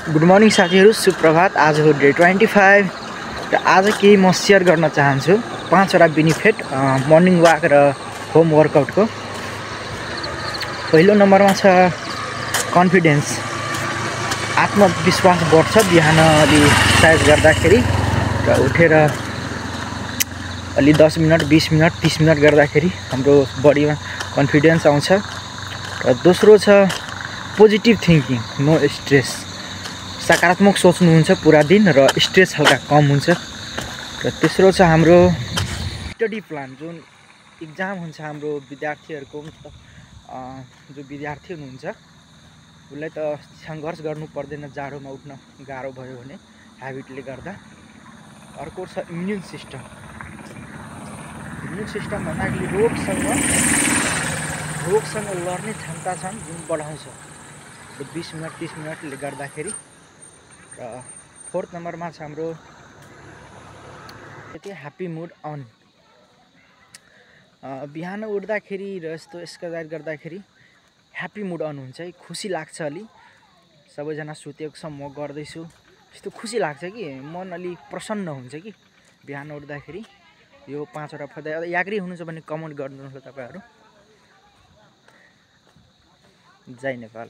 Good morning साथीहरू, सुप्रभात। आज हो डे 25 र आज केही म सेयर गर्न चाहन्छु 5वटा बेनिफिट मर्निङ वाक र होम वर्कआउटको। पहिलो नम्बरमा छ कन्फिडेन्स, आत्मविश्वास बढ्छ बिहान अलि एक्सर्साइज गर्दाखेरि र उठेर अलि 10 मिनट 20 मिनट 30 मिनट गर्दाखेरि हाम्रो बडीमा कन्फिडेन्स आउँछ। र दोस्रो छ पोजिटिभ थिङ्किङ, नो स्ट्रेस, सकारात्मक सोच्नुहुन्छ पुरा दिन र स्ट्रेस हल्का कम हुन्छ। र तेस्रो छ हाम्रो स्टडी प्लान, जुन इक्जाम हुन्छ हाम्रो विद्यार्थीहरूको, मतलब जो विद्यार्थी हुनुहुन्छ उसलाई त सङ्घर्ष गर्नु पर्दैन जाडोमा उठ्न गाह्रो भयो भने ह्याबिटले गर्दा। अर्को छ इम्युन सिस्टम भन्दाखेरि रोगसँग लड्ने क्षमता छन् जुन बढाउँछ 20 मिनट 30 मिनटले गर्दाखेरि। र फोर्थ नम्बरमा छ हाम्रो ह्याप्पी मुड अन। बिहान उठ्दाखेरि र यस्तो एक्सर्साइज गर्दाखेरि ह्याप्पी मुड अन हुन्छ, खुसी लाग्छ। अलि सबैजना सुतेको छ, म गर्दैछु, यस्तो खुसी लाग्छ कि मन अलि प्रसन्न हुन्छ कि बिहान उठ्दाखेरि। यो 5वटा फाइदा याग्री हुनुहुन्छ भने कमेन्ट गर्नुहोस् ल तपाईँहरू। जय नेपाल।